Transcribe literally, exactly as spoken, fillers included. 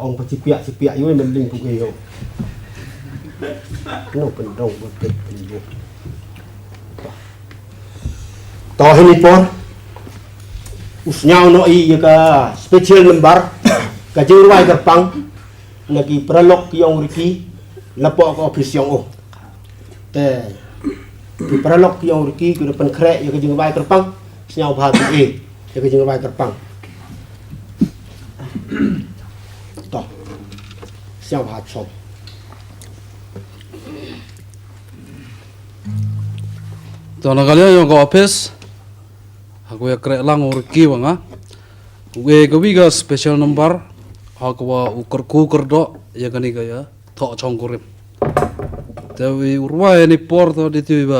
Ong pa chipiak chipiak yoi man ling pu e yo. No pyndong ba peit pyndong. To hini por. U sñiaw noh i ya ka special number. Ka jingrwai kyrpang. Na ki paralok ki yong Ricky. Lapoh ka office yong o. Te ki paralok ki yong Ricky ki da pynkhreh ya ka jingrwai kyrpang. Sñiaw bha ki e ya ka jingrwai kyrpang. To. Sñiaw bha chong. To na ka liang yong ka office. Ha ka wa ya kreh lang u Ricky wa nga. U e ka wi ka special number. Ha ka wa u kyrkhu kyrdoh ya kani ka ya thoh chong kurim. Te wi u rwai ni por to di tu wa